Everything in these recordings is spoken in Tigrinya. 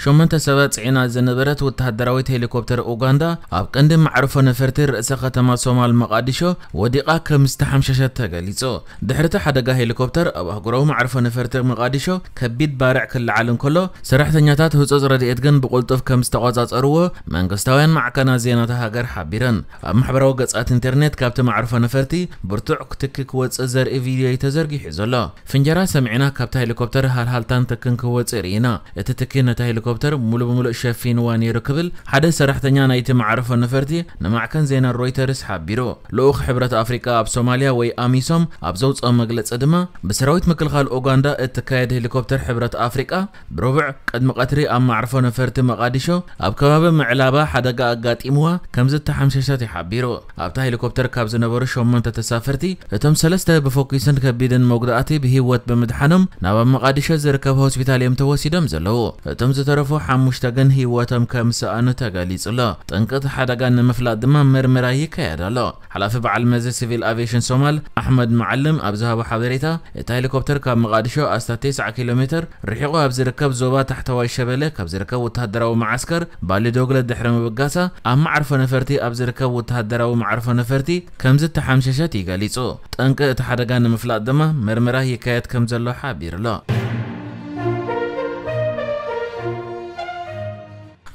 ሸሞንተ ሰባት ጽዒና ዝነበረት ወተሃደራዊት ሄሊኮፕተር ኡጋንዳ ኣብ ቀንዲ መዕርፎ ነፈርቲ ርእሰ ከተማ ሶማል መቓዲሾ ወዲቓ ከም ዝተሓምሸሸት ተገሊጹ። ድሕሪ እቲ ሓደጋ ሄሊኮፕተር ኣብ ኣህጉራዊ መዕርፎ ነፈርቲ መቓዲሾ ከቢድ ባርዕ ክለዓል እንከሎ፣ ሰራሕተኛታት ህጹጽ ረድኤት ግን ብቕልጡፍ ከም ዝተቖጻጸርዎ መንግስታውያን ማዕከናት ዜና እታ ሃገር ሓቢረን። ኣብ ማሕበራዊ ገጻት ኢንተርኔት ካብቲ መዕርፎ ነፈርቲ ብርቱዕ ትኪ ክወጽእ ዘርኢ ቪድዮ እዩ ተዘርጊሑ ዘሎ። ፍንጀራ ሰሚዕና፣ ካብታ ሄሊኮፕተር ሃልሃልታን ትክን ክወጽእ ርኢና። እቲ ትኪ ነታ ሄሊኮፕተር ሙሉ ብሙሉእ ሸፊንዋ ነይሩ ክብል ሓደ ሰራሕተኛ ናይቲ መዓርፎ ነፈርቲ ንማዕከን ዜና ሮይተርስ ሓቢሩ። ልኡኽ ሕብረት ኣፍሪቃ ኣብ ሶማልያ ወይ ኣሚሶም ኣብ ዘውፅኦ መግለፂ ድማ፣ ብሰራዊት ምክልኻል ኡጋንዳ እትካየድ ሄሊኮፕተር ሕብረት ኣፍሪቃ ብረቡዕ ቅድሚ ቀትሪ ኣብ መዕርፎ ነፈርቲ መቓዲሾ ኣብ ከባቢ ምዕላባ ሓደጋ ኣጋጢምዋ ከም ዝተሓምሸሸት እዩ ሓቢሩ። ኣብታ ሄሊኮፕተር ካብ ዝነበሩ ሸሞንተ ተሳፈርቲ፣ እቶም ሰለስተ ብፎኪስን ከቢድን መጉዳእቲ ብህይወት ብምድሓኖም ናብ ኣብ መቓዲሾ ዝርከብ ሆስፒታል እዮም ተወሲዶም ዘለዉ። እቶም ዝተረፉ ሓሙሽተ ግን ህይወቶም ከም ዝሰኣኑ ተገሊጹ ኣሎ። ጠንቂ እቲ ሓደጋ ንምፍላጥ ድማ ምርመራ ይካየድ ኣሎ። ሓላፊ በዓል መዚ ሲቪል ኣቪዬሽን ሶማል ኣሕመድ መዓልም ኣብ ዝሃቦ ሓበሬታ፣ እታ ሄሊኮፕተር ካብ መቓዲሾ ኣስታት ተስዓ ኪሎ ሜትር ርሒቑ ኣብ ዝርከብ ዞባ ታሕተዋይ ሸበሌ ካብ ዝርከብ ወተሃደራዊ መዓስከር ባሊዶግለ ድሕሪ ምብጋሳ፣ ኣብ መዓርፎ ነፈርቲ ኣብ ዝርከብ ወተሃደራዊ መዓርፎ ነፈርቲ ከም ዝተሓምሸሸት እዩ ገሊጹ። ጠንቂ እቲ ሓደጋ ንምፍላጥ ድማ መርመራ ይካየድ ከም ዘሎ ሓቢሩ ኣሎ።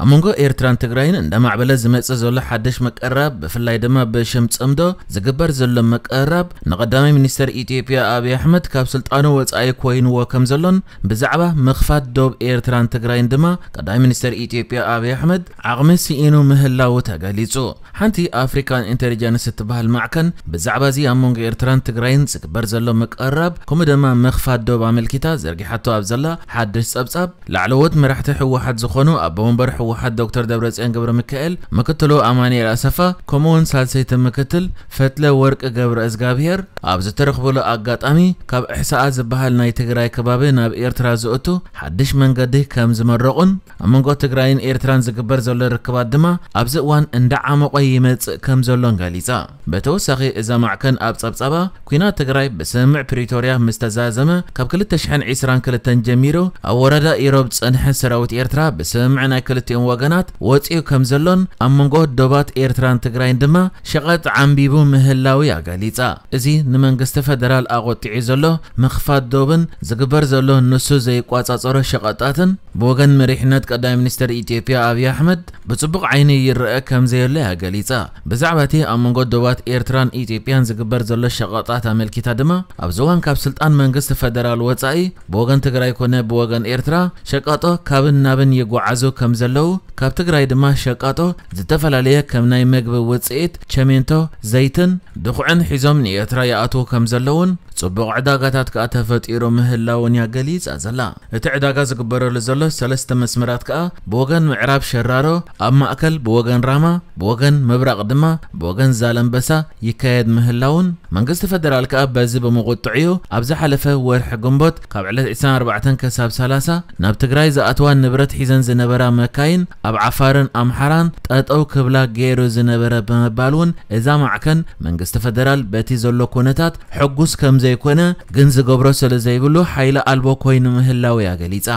ኣብ መንጎ ኤርትራን ትግራይን እንዳማዕበለ ዝመጽእ ዘሎ ሓድሽ ምቅርራብ፣ ብፍላይ ድማ ብሽም ጽምዶ ዝግበር ዘሎ ምቅርራብ፣ ንቀዳማይ ሚኒስተር ኢትዮጵያ ኣብይ ኣሕመድ ካብ ስልጣኑ ወጻኢ ኮይንዎ ከም ዘሎን፣ ብዛዕባ ምኽፋት ዶብ ኤርትራን ትግራይን ድማ ቀዳማይ ሚኒስተር ኢትዮጵያ ኣብይ ኣሕመድ ዓቕሚ ስኢኑ ምህላዉ ተገሊጹ። ሓንቲ ኣፍሪካን ኢንተሊጀንስ እትበሃል ማዕከን ብዛዕባ እዚ ኣብ መንጎ ኤርትራን ትግራይን ዝግበር ዘሎ ምቅርራብ፣ ከምኡ ድማ ምኽፋት ዶብ ኣመልኪታ ዘርጊሓቶ ኣብ ዘላ ሓድሽ ጸብጻብ፣ ላዕለዎት መራሕቲ ህወሓት ዝኾኑ ኣቦ ወንበር ህወሓት ዶክተር ደብረጽዮን ገብረ ሚካኤል፣ ምክትሉ ኣማኑኤል ኣሰፋ፣ ከምኡ እውን ሳልሰይቲ ምክትል ፈትለ ወርቂ ገብረ እዝጋብሄር ኣብ ዝተረኽቡሉ ኣጋጣሚ፣ ካብ እሕሳኣ ዝበሃል ናይ ትግራይ ከባቢ ናብ ኤርትራ ዝእቱ ሓድሽ መንገዲ ከም ዝመረቑን፣ ኣብ መንጎ ትግራይን ኤርትራን ዝግበር ዘሎ ርክባት ድማ ኣብዚ እዋን እንዳዓመቖ ይመጽእ ከም ዘሎን ገሊጻ። ብተወሳኺ እዛ ማዕከን ኣብ ጸብጻባ፣ ኲናት ትግራይ ብስምምዕ ፕሪቶርያ ምስ ተዛዘመ፣ ካብ ክልተ ሽሕን ዕስራን ክልተን ጀሚሩ ኣብ ወረዳ ኢሮብ ዝጸንሐ ሰራዊት ኤርትራ ብስምምዕ ናይ ክልቲኦም ወገናት ወጺኡ ከም ዘሎን፣ ኣብ መንጎ ዶባት ኤርትራን ትግራይን ድማ ሸቐጥ ዓንቢቡ ምህላው እያ ገሊጻ። እዚ ንመንግስቲ ፈደራል ኣቖጢዑ ዘሎ ምኽፋት ዶብን ዝግበር ዘሎ ንሱ ዘይቋጻጸሮ ሸቐጣትን ብወገን መሪሕነት ቀዳማይ ሚኒስተር ኢትዮጵያ ኣብይ ኣሕመድ ብጽቡቕ ዓይኒ ይረአ ከም ዘየሎ እያ ገሊጻ። ብዛዕባ እቲ ኣብ መንጎ ዶባት ኤርትራን ኢትዮጵያን ዝግበር ዘሎ ሸቐጣት ኣመልኪታ ድማ፣ ኣብዚ እዋን ካብ ስልጣን መንግስቲ ፈደራል ወጻኢ ብወገን ትግራይ ኮነ ብወገን ኤርትራ ሸቃጦ ካብን ናብን ይጓዓዙ ከም ዘለዉ፣ ካብ ትግራይ ድማ ሸቃጦ ዝተፈላለየ ከም ናይ መግቢ ውጽኢት፣ ቸሜንቶ፣ ዘይትን ድኹዕን ሒዞም ንኤርትራ ይኣትዉ ከም ዘለዉን፣ ጽቡቕ ዕዳጋታት ከኣ ተፈጢሩ ምህላውን እያ ገሊጻ ዘላ። እቲ ዕዳጋ ዝግበረሉ ዘሎ ሰለስተ መስመራት ከኣ ብወገን ምዕራብ ሸራሮ፣ ኣብ ማእከል ብወገን ራማ፣ ብወገን ምብራቕ ድማ ብወገን ዛላምበሳ ይካየድ ምህላውን፣ መንግስቲ ፈደራል ከኣ በዚ ብምቁጥዕ እዩ ኣብ ዝሓለፈ ወርሒ ግንቦት ካብ ዕለት ዕስራን ኣርባዕተን ክሳብ ሰላሳ ናብ ትግራይ ዝኣትዋ ንብረት ሒዘን ዝነበራ መካይን ኣብ ዓፋርን ኣምሓራን ጠጠው ክብላ ገይሩ ዝነበረ ብምባል እውን፣ እዛ ማዕከን መንግስቲ ፈደራል በቲ ዘሎ ኩነታት ሕጉስ ከም ዘይኮነ፣ ግን ዝገብሮ ስለ ዘይብሉ ሓይሊ ኣልቦ ኮይኑ ምህላው እያ ገሊጻ።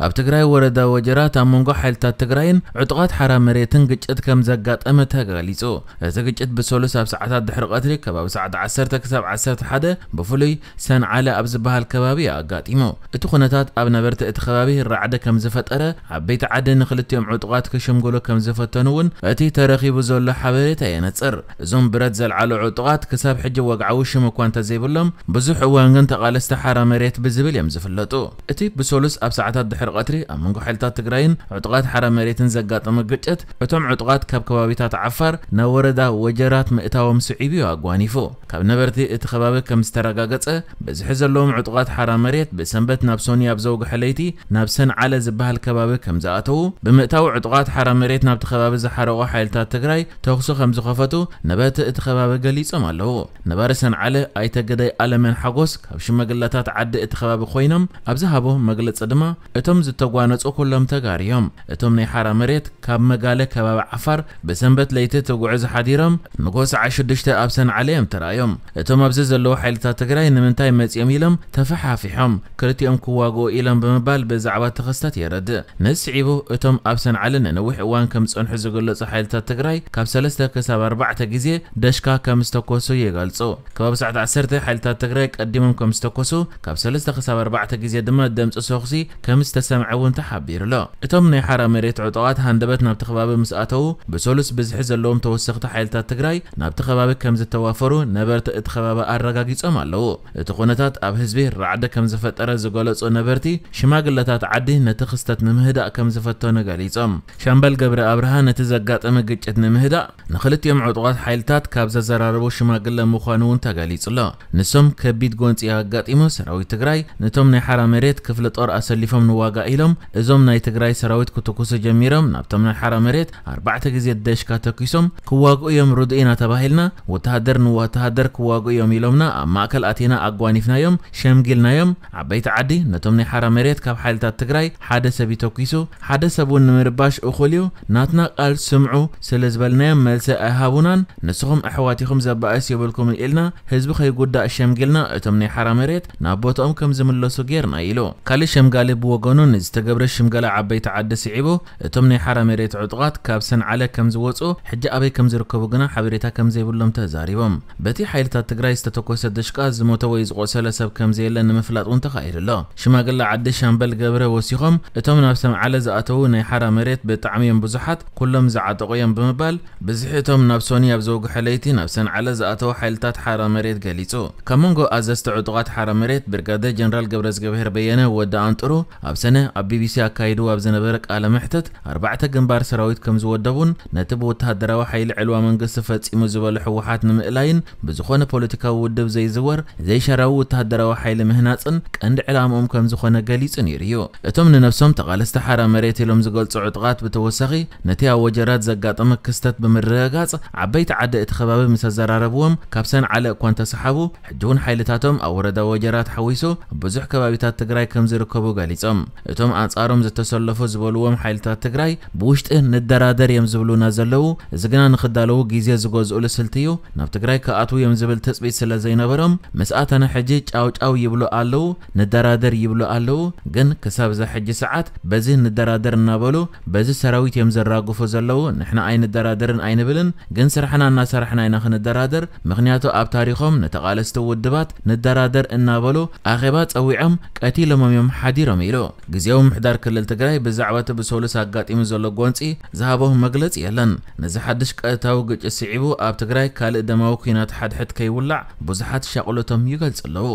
ኣብ ትግራይ ወረዳ ወጀራት ኣብ መንጎ ሓይልታት ትግራይን ዕጡቓት ሓራ መሬትን ግጭት ከም ዘጋጠመ ተገሊጹ። እቲ ግጭት ብሰሉስ ኣብ ሰዓታት ድሕሪ ቀትሪ ከባቢ ሰዓት ዓሰርተ ክሳብ ዓሰርተ ሓደ ብፍሉይ ሰንዓለ ኣብ ዝበሃል ከባቢ እዩ ኣጋጢሙ። እቲ ኩነታት ኣብ ነበርቲ እቲ ከባቢ ራዕዲ ከም ዝፈጠረ፣ ዓበይቲ ዓዲ ንክልቲኦም ዕጡቓት ክሽምግሉ ከም ዝፈተኑ እውን እቲ ተረኺቡ ዘሎ ሓበሬታ የነጽር። እዞም ብረት ዘልዓሉ ዕጡቓት ክሳብ ሕጂ ወግዓዊ ሽም እኳ እንተዘይብሎም፣ ብዙሕ እዋን ግን ተቓለስቲ ሓራ መሬት ብዝብል እዮም ዝፍለጡ። እቲ ብሰሉስ ኣብ ሰዓታት ድሕሪ ቀትሪ ኣብ መንጎ ሓይልታት ትግራይን ዕጡቓት ሓራ መሬትን ዘጋጠመ ግጭት፣ እቶም ዕጡቓት ካብ ከባቢታት ዓፋር ናብ ወረዳ ወጀራት ምእታዎም ስዒቡ እዩ ኣጓኒፉ። ካብ ነበርቲ እቲ ከባቢ ከም ዝተረጋገጸ፣ ብዝሒ ዘለዎም ዕጡቓት ሓራ መሬት ብሰንበት ናብ ሶኒ ኣብ ዘውግሐ ለይቲ ናብ ሰንዓለ ዝበሃል ከባቢ ከም ዝኣተዉ፣ ብምእታው ዕጡቓት ሓራ መሬት ናብቲ ከባቢ ዝሓረቑ ሓይልታት ትግራይ ተኹሲ ከም ዝኸፈቱ ነበርቲ እቲ ከባቢ ገሊጾም ኣለዉ። ነባሪ ሰንዓለ ኣይተ ግዳይ ኣለመን ሓጎስ ካብ ሽማግለታት ዓዲ እቲ ከባቢ ኮይኖም ኣብ ዝሃቦ መግለጺ ድማ፣ እቶም ዝተጓነጹ ኩሎም ተጋሩ እዮም። እቶም ናይ ሓራ መሬት ካብ መጋለ ከባቢ ዓፋር ብሰንበት ለይቲ ትጉዕዝ ሓዲሮም ንጎ ሰዓት ሽዱሽተ ኣብ ሰንዓለ እዮም ተራእዮም። እቶም ኣብዚ ዘለዉ ሓይልታት ትግራይ ንምንታይ መጺኦም ኢሎም ተፈሓፊሖም ክልቲኦም ክዋግኡ ኢሎም ብምባል ብዛዕባ እቲ ክስተት የረድእ። ነዚ ስዒቡ እቶም ኣብ ሰንዓለ ንነዊሕ እዋን ከም ዝጸንሑ ዝግለጹ ሓይልታት ትግራይ ካብ ሰለስተ ክሳብ ኣርባዕተ ግዜ ደሽካ ከም ዝተኮሱ ይገልጹ። ከባቢ ሰዓት ዓሰርተ ሓይልታት ትግራይ ቀዲሞም ከም ዝተኮሱ ካብ ሰለስተ ክሳብ ኣርባዕተ ግዜ ድማ ድምፂ ተኩሲ ከም ዝተሰምዐ እውን ተሓቢሩ ኣሎ። እቶም ናይ ሓራ መሬት ዕጡቓት ሃንደበት ናብቲ ከባቢ ምስ ኣተዉ ብሰሉስ ብዝሒ ዘለዎም ተወሰኽቲ ሓይልታት ትግራይ ናብቲ ከባቢ ከም ዝተዋፈሩ ነበርቲ እቲ ከባቢ ኣረጋጊጾም ኣለዉ። እቲ ኩነታት ኣብ ህዝቢ ራዕዲ ከም ዝፈጠረ ዝገለጹ ነበርቲ ሽማግለታት ዓዲ ነቲ ክስተት ንምህዳእ ከም ዝፈተኑ ገሊጾም። ሻምበል ገብረ ኣብርሃ ነቲ ዘጋጠመ ግጭት ንምህዳእ ንክልቲኦም ዕጡቓት ሓይልታት ካብ ዘዘራረቡ ሽማግለ ምዃኑ እውን ተገሊጹ ኣሎ። ንሶም ከቢድ ጎንፂ ኣጋጢሙ ሰራዊት ትግራይ ነቶም ናይ ሓራ መሬት ክፍለ ጦር ኣሰሊፎም ንዋጋ ኢሎም እዞም ናይ ትግራይ ሰራዊት ክትኩሱ ጀሚሮም ናብቶም ናይ ሓራ መሬት ኣርባዕተ ግዜ ደሽካ ተኪሶም ክዋግኡ እዮም ርዱእ ኢና ተባሂልና ወተሃደር ንወተሃደር ክዋግኡ እዮም ኢሎምና ኣብ ማእከል ኣቲና ኣጓኒፍናዮም ሸምጊልናዮም ዓበይቲ ዓዲ ነቶም ናይ ሓራ መሬት ካብ ሓይልታት ትግራይ ሓደ ሰብ ይተኪሱ ሓደ ሰብ እውን ንምርባሽ እኹል እዩ ናትና ቃል ስምዑ ስለ ዝበልናዮም መልሲ ኣይሃቡናን ንስኹም ኣሕዋት ኢኹም ዘባእስ የብልኩምን ኢልና ህዝቢ ከይጉዳእ ሸምጊልና እቶም ናይ ሓራ መሬት ናብ ቦታኦም ከም ዝምለሱ ጌርና ኢሉ። ካልእ ሸምጋሊ ብወገኑ ንዝተገብረ ሽምገላ ዓበይቲ ዓዲ ስዒቡ እቶም ናይ ሓራ መሬት ዕጡቓት ካብ ሰንዓለ ከም ዝወፁ ሕጂ ኣበይ ከም ዝርከቡ ግና ሓበሬታ ከም ዘይብሎም ተዛሪቦም። በቲ ሓይልታት ትግራይ ዝተተኮሰ ድሽቃ ዝሞተ ወይ ዝቆሰለ ሰብ ከም ዘየለ ንምፍላጥ እውን ተኻኢዱ ኣሎ። ሽማግለ ዓዲ ሻምበል ገብረ ወሲኾም እቶም ናብ ሰንዓለ ዝኣተዉ ናይ ሓራ መሬት ብጣዕሚ እዮም ብዙሓት ኩሎም ዝዓጠቑ እዮም ብምባል ብዝሒ እቶም ናብ ሶኒ ኣብ ዘውግሐ ለይቲ ናብ ሰንዓለ ዝኣተዉ ሓይልታት ሓራ መሬት ገሊጹ። ካብ መንጎ ኣዘዝቲ ዕጡቓት ሓራ መሬት ብርጋዴር ጀነራል ገብረዝገብሄር በየነ ወዲ ኣንጥሩ ኣብ ሰነ ኣብ ቢቢሲ ኣካይድዎ ኣብ ዝነበረ ቃለ መሕትት ኣርባዕተ ግንባር ሰራዊት ከም ዝወደቡን ነቲ ብወተሃደራዊ ሓይሊ ዕልዋ መንግስቲ ፈጺሙ ዝበሎ ህወሓት ንምእላይን ብዝኾነ ፖለቲካዊ ውድብ ዘይዝወር ዘይሻራዊ ወተሃደራዊ ሓይሊ ምህናጽን ቀንዲ ዕላምኦም ከም ዝኾነ ገሊጹ ነይሩ እዩ። እቶም ንነብሶም ተቓለስቲ ሓራ መሬት ኢሎም ዝገልጹ ዕጡቓት ብተወሳኺ ነቲ ኣብ ወጀራት ዘጋጠመ ክስተት ብምርግጋጽ ዓበይቲ ዓዲ እቲ ከባቢ ምስ ኣዘራረብዎም ካብ ሰንዓለ እኳ እንተሰሓቡ ሕጂ እውን ሓይልታቶም ኣብ ወረዳ ወጀራት ሓዊሱ ኣብ ብዙሕ ከባቢታት ትግራይ ከም ዝርከቡ ገሊጾም። እቶም ኣንጻሮም ዝተሰለፉ ዝበልዎም ሓይልታት ትግራይ ብውሽጢ ንደራደር እዮም ዝብሉና ዘለዉ፣ እዚ ግና ንኽዳለዉ ግዜ ዝገዝኡሉ ስልቲ እዩ፣ ናብ ትግራይ ክኣትዉ እዮም ዝብል ትጽቢት ስለ ዘይነበሮም ምስ ኣተና ሕጂ ጫው ጫው ይብሉ ኣለዉ፣ ንደራደር ይብሉ ኣለዉ፣ ግን ክሳብ እዛ ሕጂ ሰዓት በዚ ንደራደር እናበሉ በዚ ሰራዊት እዮም ዘራግፉ ዘለዉ፣ ንሕና ኣይንደራደርን ኣይንብልን፣ ግን ስራሕና እናሰራሕና ኢና ክንደራደር፣ ምኽንያቱ ኣብ ታሪኾም ንተቓለስቲ ውድባት ንደራደር እናበሉ ኣኼባ ጸዊዖም ቀቲሎሞም እዮም ሓዲሮም ኢሉ። ግዜያዊ ምሕዳር ክልል ትግራይ ብዛዕባ እቲ ብሰሉስ ኣጋጢሙ ዘሎ ጎንፂ ዝሃቦ መግለፂ የለን። ነዚ ሓድሽ ቀጥታዊ ግጭት ስዒቡ ኣብ ትግራይ ካልእ ደማዊ ኲናት ሓድሕድ ከይውላዕ ብዙሓት ሻቕሎቶም ይገልፁ ኣለዉ።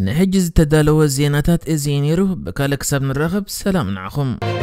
ንሕጂ ዝተዳለወ ዜናታት እዚ እዩ ነይሩ። ብካልእ ክሳብ ንራኸብ ሰላም ንዓኹም።